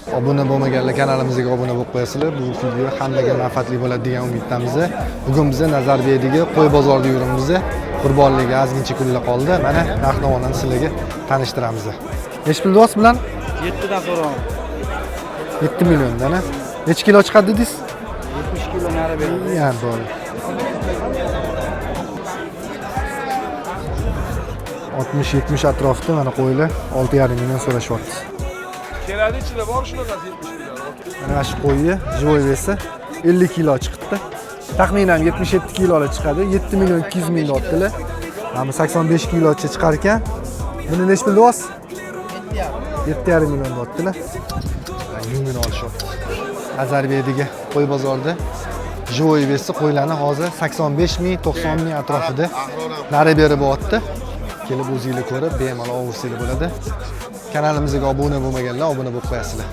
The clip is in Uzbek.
Obuna bo'lmaganlar kanalimizga obuna bo'lib qo'yasizlar. Bu video hammaga manfaatli bo'ladi degan umiddamiz. Bugun biz Nazarbekdagi qo'y bozorida yuribmiz. Qurbonlikka ozgincha kunlar qoldi. Mana narx-navoni sizlarga tanishtiramiz. Nechi pul deyapsiz bilan? 7 dan so'rayapman. 7 milliondan. A? Necha kilo chiqadi dedingiz? 70 kilo nari beradi. Ya, bo'ldi. 60-70 atrofida mana qo'ylar 6,5 million so'rashyapti. Keladi, ichida bor shunaqasi 70 kilo. Mana shu qo'yni живой вес i 50 kilo chiqibdi. Taxminan 77 kilolar chiqadi. 7 million 200 ming deyaptilar. Mana bu 85 kilocha chiqar ekan. Buni nechi pul deyapsiz? 7,5 million deyaptilar. Yungini olishyapti. Nazarbekdagi qo'y bozorida живой вес i qo'ylarni hozir 85 ming, 90 ming atrofida nari beri bo'lyapti. Kelib o'zinglar ko'rib, bemalol olsanglar bo'ladi. Kanalimizga obuna bo'lmaganlar obuna bo'lib qo'yasizlar.